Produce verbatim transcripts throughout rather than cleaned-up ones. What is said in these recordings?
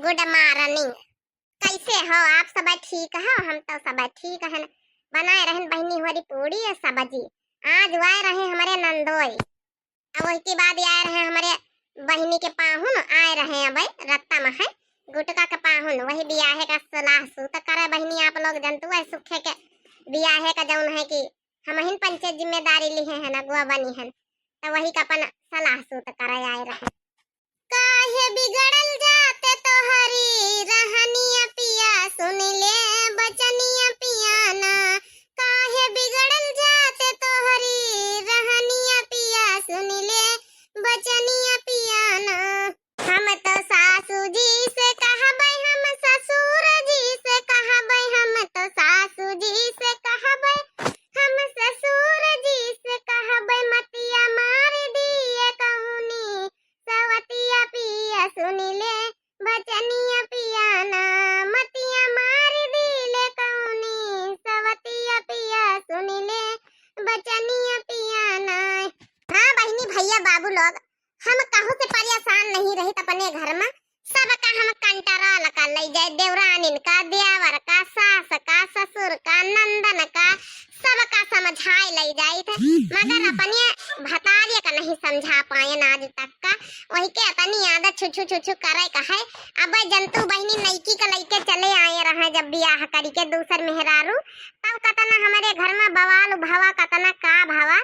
Good morning। कैसे हो आप? सब ठीक हो? हम तो सब ठीक हन। बनाए रहन बहिनी होरी पूड़ी और सब्जी। आज आए रहे हमरे नंदोई, अब वही के बाद आए रहे हमरे बहिनी के पाहुन, आए रहे अब रत्ता में है गुटका के पाहुन, वही बियाहे का सलाह सूत करे बहिनी। आप लोग जनतु है सुखे के बियाहे का जौन है कि हमहिन पंचे जिम्मेदारी लिहे हन, अगुआ बनी हन, तो वही का अपन सलाह सूत करे आए रहे। काहे बिगड़ल जात तोहरी रहनिया पिया, सुन ले बचनिया पिया ना। काहे बिगड़ल जात तोहरी रहनिया पिया, सुन ले बचनिया पिया ना। हम तो सासू जी से कहबै, हम ससुर जी से कहबै, हम तो सासू जी से कहबै, हम ससुर जी से कहबै, मतिया मार दिए कहूनी सवतिया पिया, सुन ले बचनिया पिया ना। मतिया मार दिले कहूनी सवतिया पिया, सुन ले बचनिया पिया ना। हाँ बहिनी, भैया, बाबू लोग, हम कहूँ से परेशान नहीं रहित अपने घर में। सबका हम control कर लई जाए, देवरानिन का, देवर का, सास का, ससुर का, नंदन का, सबका समझाए लई जाइत है, मगर अपने भतारे का नहीं समझा पाएन आज तक का। वही के अतनी आदत छुछु छुछु करे का है। अब जनतु बहिनी नईकी का लइके चले आए रहे जब बियाह करी के दूसर मेहरारू, तब कतना हमरे घर में बवाल भवा, कतना का भवा।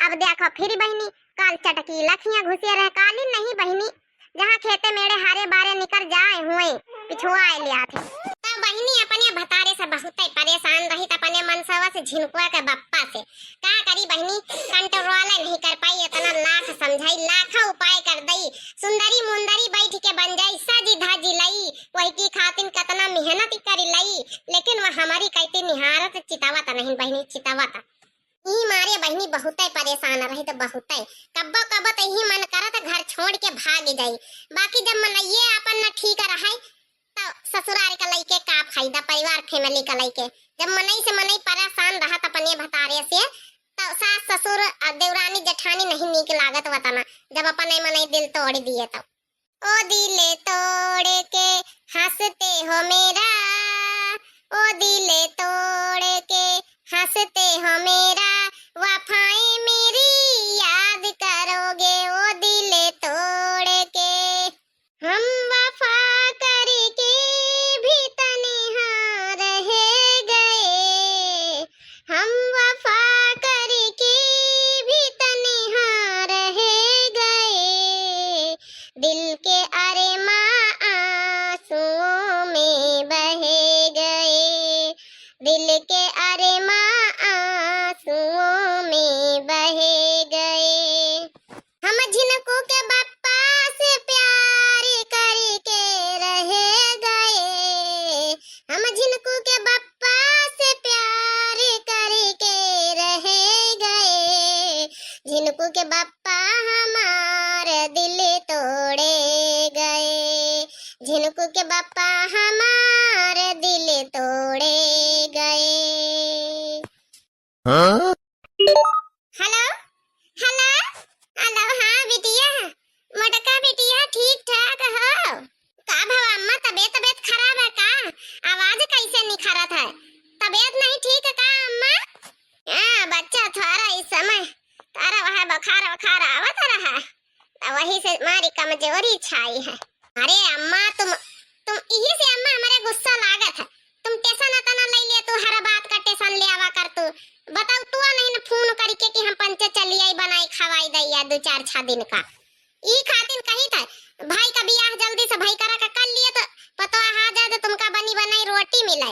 अब देखो फिर बहिनी काल चटकी लखियाँ घुसे रहे, काली नहीं बहिनी, जहाँ खेते मेड़े हारे बारे निकर जाए हुए, पिछुआए लियात है। तब बहिनी अपने भतारे से बहुते परेशान रहित, अपने मनसवा से झिनकुआ के बप्पा से। का करी बहिनी, control नहीं कर पाई, इतना लाख समझाई, लाखों उपाय कर दई, सुंदरी मुंदरी बैठ के बन जाई, सजी धजी लई, वही की खातिन कतना मेहनत करी लई, लेकिन वह हमारी कैती निहारत चितावत नहीं बहिनी, चितावत। ई मारे बहिनी बहुते परेशान रहित, बहुते। कब्बो कब्बो त यही मन करत घर छोड़ के भाग जाई, बाकी जब मनइये आपन न ठीक रहे, त ससुरार का लइके का फायदा, परिवार family का लइके। जब मनई से मनई परेशान रहत अपने भतारे से, त सास ससुर आ देवरानी जेठानी नहीं नीक लागत वतना, जब अपने मनई दिल तोड़ दिए तब। ओ दिल तोड़ के हंसते हो मेरा, ओ दिल तोड़ के हंसते हो मेरा, वफाएं मेरी याद करोगे, ओ दिल तोड़ के। हम वफा करके भी तन्हा रह गए, हम वफा करके भी तन्हा रह गए, दिल के अरमा आंसुओं में बह गए, दिल के अरमा आंसुओं में बह गए। हम झिनकू के बप्पा से प्यार करके रह गए, हम झिनकू के बप्पा से प्यार करके रह गए, झिनकू के बप्पा हमार दिल तोड़े गए, झिनकू के बप्पा हमार दिल तोड़े गए। हाँ? हेलो, हेलो, हेलो, हाँ बिटिया, मोटका बिटिया, ठीक ठाक हो? का भवा अम्मा, तबीयत, तबीयत खराब है का? आवाज कैसे निखरत है? तबीयत नहीं ठीक है का अम्मा? हाँ बच्चा, थोड़ा इस समय तारा वह बुखार, बुखार आवत रहा, तो वही से मारी कमजोरी छाई है। अरे अम्मा, तुम, तुम इही से अम्मा हमारे गुस्सा लागत है। तुम tension अतना ले लिया, तू हर बात का tension ले आवा कर तू। बताओ तू नहीं न फोन करके कि हम पंचे चली आई, बनाई खवाई दैया दो चार छह दिन का। ई खातिन कही था भाई का बियाह जल्दी से भाई करा का कर लिए तो पतोह आ जाए तो तुमका बनी बनाई रोटी मिले।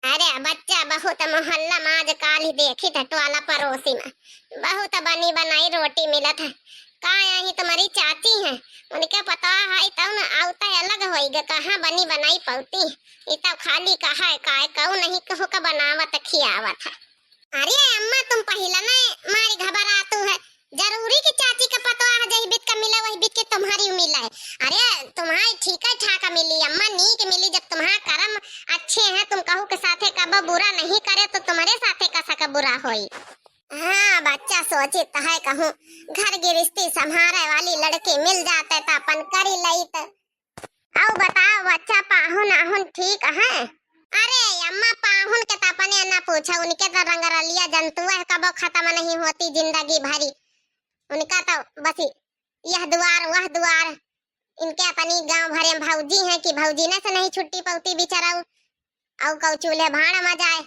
अरे बच्चा, बहुत मोहल्ला में आजकाल ही देखी थे टोला पड़ोसी में बहुत बनी बनाई रोटी मिलत है। का यही तुम्हारी चाची है, उनके पता है तब न आवता अलग होई गे, कहाँ बनी बनाई पौती। ई तब खाली कहा है, काय कहू नहीं कहू का बनावत खियावत है। अरे अम्मा, तुम पहिला न मारी घबरातू है, जरूरी कि चाची के पतोह जही बीत का मिले वही बीत के तुम्हारी मिले। अरे तुम्हारी ठीक है ठाक मिली अम्मा, नीक मिली। जब तुम्हारा कर्म अच्छे हैं, तुम कहू के साथे कब बुरा नहीं करे तो तुम्हारे साथे का सक बुरा होई। हाँ बच्चा, सोचित है कहूँ घर गिरस्ती संभारे वाली लड़की मिल जाते तो अपन करी लई तो। अउ बताओ बच्चा, पाहुन आहुन ठीक है? अरे अम्मा, पाहुन के त अपने न पूछो, उनके त रंगरलिया जंतु है, कबो खत्म नहीं होती जिंदगी भरी। उनका तो बस यह दुआर वह दुआर, इनके अपनी गांव भरे में भौजी हैं कि भौजी न से नहीं छुट्टी पौती बिचरऊ। अउ कऊ चूल्हे भाड़ में जाए।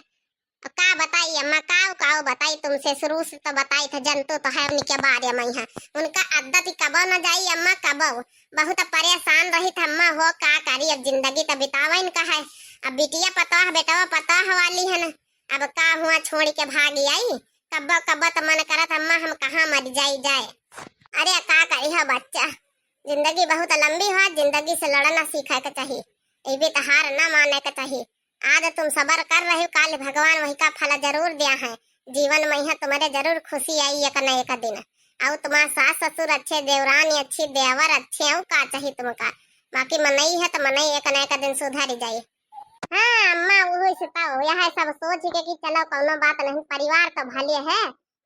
अब का बताई अम्मा, काऊ काऊ बताई तुमसे, शुरू से तो बताई था, जंतु तो है उनके बारे में है, उनका आदत ही कबो न जाई अम्मा, कबो। बहुत परेशान रही था अम्मा, हो का करी, अब जिंदगी तो बितावे इनका है। अब बिटिया पतोह, बेटवा पतोह वाली है ना, अब का हुआ छोड़ के भाग आई। कब्बो कब्बो तो मन करत अम्मा हम कहाँ मर जाई जाए। अरे का करी हो बच्चा, जिंदगी बहुत लंबी हो, जिंदगी से लड़ना सीखे के चाहिए, ये भी तो हार ना माने के चाहिए। आज तुम सबर कर रही हो, काल भगवान वही का फल जरूर दिया है। जीवन में यहाँ तुम्हारे जरूर खुशी आई एक न एक दिन। अउ तुम्हारा सास ससुर अच्छे, देवरानी अच्छी, देवर अच्छे, अउ का चाहिए तुमका? बाकी मनई है तो मनई एक न एक दिन सुधर जाई। हाँ अम्मा, वही से तो यह सब सोच के कि चलो कौनो बात नहीं, परिवार तो भले है,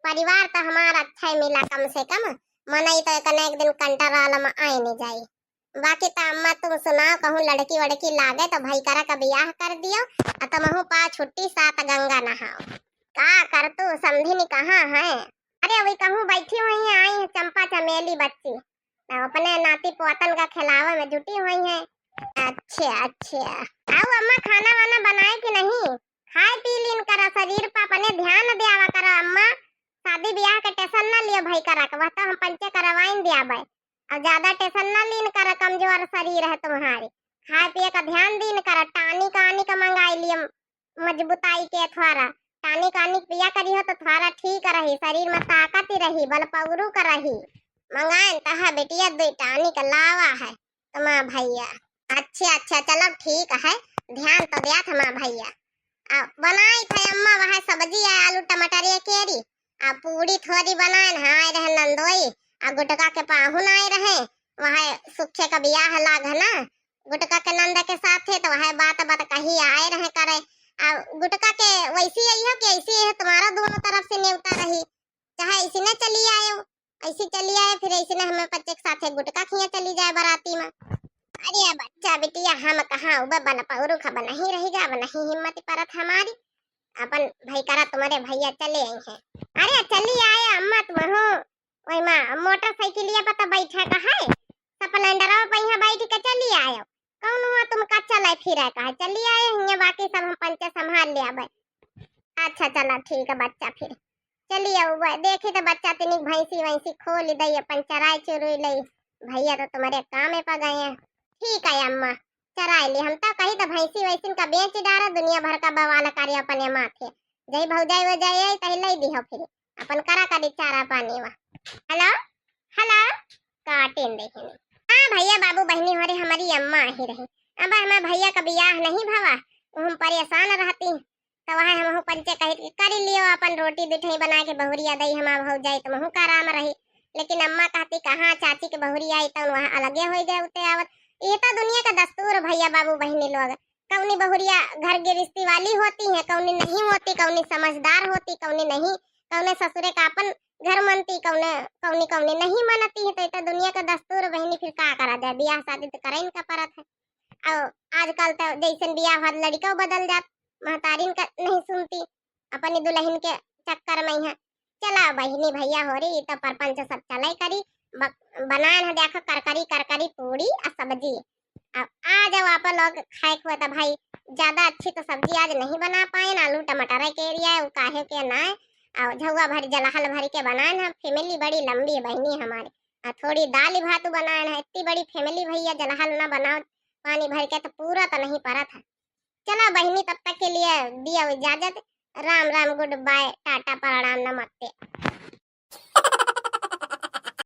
परिवार तो हमारा अच्छा ही मिला कम से कम, मनई तो एक न एक दिन कंटराल में आए नहीं जाई। बाकी त अम्मा तुम सुनाओ, कहूँ लड़की वड़की लागे तो भई करा का बियाह कर दियो, आ तुमहू पा छुट्टी सात गंगा नहाओ। का कर तू समधिनी कहाँ है? अरे वही कहूँ बैठी हुई है, आई है चंपा चमेली बच्ची, तो अपने नाती पोतन का खिलावे में जुटी हुई है। अच्छा अच्छा, आओ अम्मा खाना वाना बनाए कि नहीं? खाए पी लीन करा, शरीर पर अपने ध्यान दियावा करा अम्मा, शादी बियाह के टेंशन ना लियो भाई करा के, वह तो हम पंचे करवाइन दियाबे। अब ज्यादा टेंशन ना लीन करा, कमजोर शरीर है तुम्हारे, खाए पिए का ध्यान दीन करा, टानिक आनिक मंगाई लियो मजबूताई के थोड़ा, टानिक आनिक पिया करियो तो थोड़ा ठीक रही, शरीर में ताकत ही रही, बल पौरू का रही। मंगाइन तहा बिटिया दुई टानिक लावा है तुम्हारा भैया। अच्छा अच्छा, चलो ठीक है, ध्यान तो दिया था माँ भैया। आ बनाई थे अम्मा वह सब्जी है, आलू टमाटर ये केरी, आ पूड़ी थोड़ी बनाए न, आए रहे नंदोई, आ गुटका के पाहुन आए रहे, वह सुखे का बियाह लाग है ना, गुटका के नंद के साथ है, तो वह बात बात कही आए रहे करे। आ गुटका के वैसी आई हो कि ऐसी है, तुम्हारा दोनों तरफ से नेवता रही, चाहे ऐसी न चली आए, ऐसी चली आए, फिर ऐसी न हमें बच्चे के साथ गुटका खिया चली जाए बाराती में। अरे बच्चा बिटिया, हम कहाँ उबे बन पौरुख, अब नहीं रही गा, अब नहीं हिम्मत परत हमारी। अपन भाई करा तुम्हारे भैया चले आई हैं। अरे चली आए अम्मा, तुम हो वही माँ मोटरसाइकिलिया पर तो बैठा का है, स्प्लेंडर पर यहाँ बैठ के चली आए। कौन हुआ तुम का चले फिरे का है, चली आए हियाँ, बाकी सब हम पंचे संभाल ले आबे। अच्छा चला ठीक है बच्चा, फिर चली आऊ बे। देखी तो बच्चा तिनिक भैंसी वैंसी खोल दई, अपन चराई चुरुई लई। भैया तो तुम्हारे काम पे गए हैं। ठीक है अम्मा, चराई ली। हम तो कही तो भैंसी वैसिन का बेच डारा, दुनिया भर का बवाल करे अपने माथे। जय भौजाई वो जाए आई तही लई दी हो, फिर अपन करा करी चारा पानी वा। हेलो, हेलो, काटेन देखिन। हाँ भैया बाबू बहनी हो रे, हमारी अम्मा ही रही। अब हमारे भैया का बियाह नहीं भवा, वो हम परेशान रहती, तो वह हम पंचे कही कि करी लियो अपन रोटी दुठई बना के बहुरिया दई हमार भौजाई, तुमहू का आराम रही। लेकिन अम्मा कहती कहाँ चाची के बहुरिया आई, तो वह अलगे हो गए उते आवत। ये तो दुनिया का दस्तूर भैया बाबू बहनी लोग, कौनी बहुरिया घर गिरस्ती वाली होती है, कौनी नहीं होती, कौनी समझदार होती, कौनी नहीं, कौने ससुरे का अपन घर मनती, कौने कौनी कौनी नहीं मनती है। तो ये तो दुनिया का दस्तूर बहनी, फिर का करा जाए, बियाह शादी तो करे इनका परत है। और आजकल तो जैसन बियाह होत लड़का बदल जात, महतारिन का नहीं सुनती, अपनी दुल्हन के चक्कर में है। चला बहिनी भैया हो रही तो परपंच सब चले करी, ब-, बनाए है देखो करकरी करकरी पूड़ी आ सब्जी। अब आ जाओ आप लोग खाए खुए तो भाई, ज्यादा अच्छी तो सब्जी आज नहीं बना पाए ना, आलू टमाटर के एरिया है वो काहे के ना है। और झुआ भरी जलहल भरी के बनाए ना, फैमिली बड़ी लंबी है बहिनी हमारी। आ थोड़ी दाल भात बनाए ना, इतनी बड़ी फैमिली भैया जलहल ना बनाओ पानी भर के तो पूरा तो नहीं परत है। चला बहिनी, तब तक के लिए दिया इजाजत। राम राम, गुड बाय, टाटा, प्रणाम, नमस्ते।